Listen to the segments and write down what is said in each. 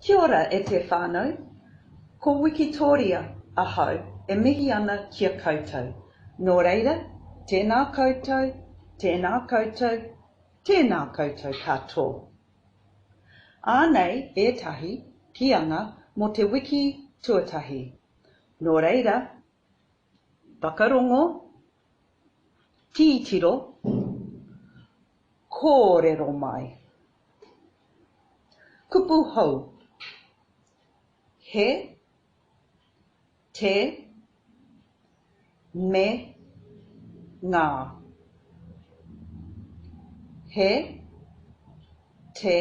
Kia ora e te whānau. Ko Wikitoria ahau e mihi ana ki a koutou. Nō reira, tēnā koutou, tēnā koutou, tēnā koutou katoa. Ānei ētahi kīanga mō te wiki tuatahi. Nō reira, whakarongo, tītiro, kōrero mai. Kupu hou He, te, me, ngā. He, te,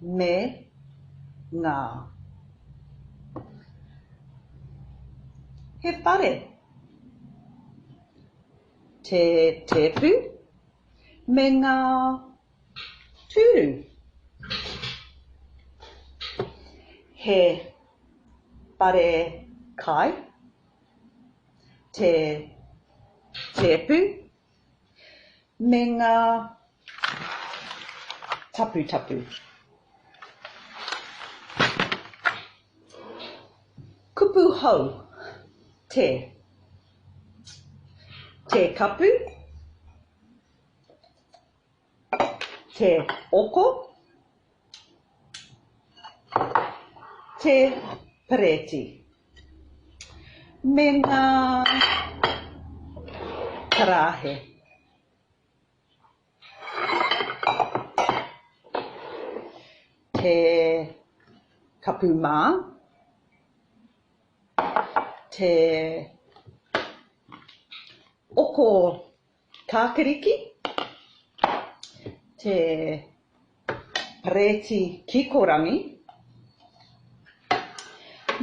me, ngā. He whare. Te tēpu me ngā Tūru. He whare kai te tēpu me ngā taputapu. Kupu hou, te. Te kapu. Te oko, te pereti, me ngā karāhe. Te kapu mā, te oko Kākeriki, te perēti kikorangi,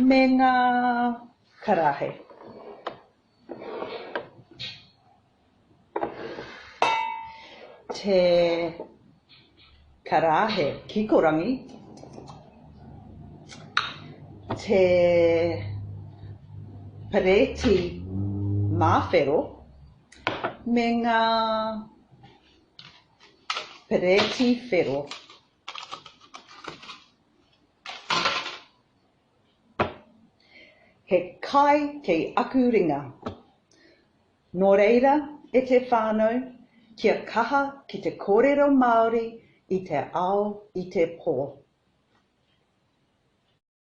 me ngā karaehe. Te karaehe kikorangi, te perēti māwhero, Me ngā perēti whero. He kai kei aku ringa. Nō reira, e te whānau, kia kaha ki te kōrero Māori i te ao i te pō.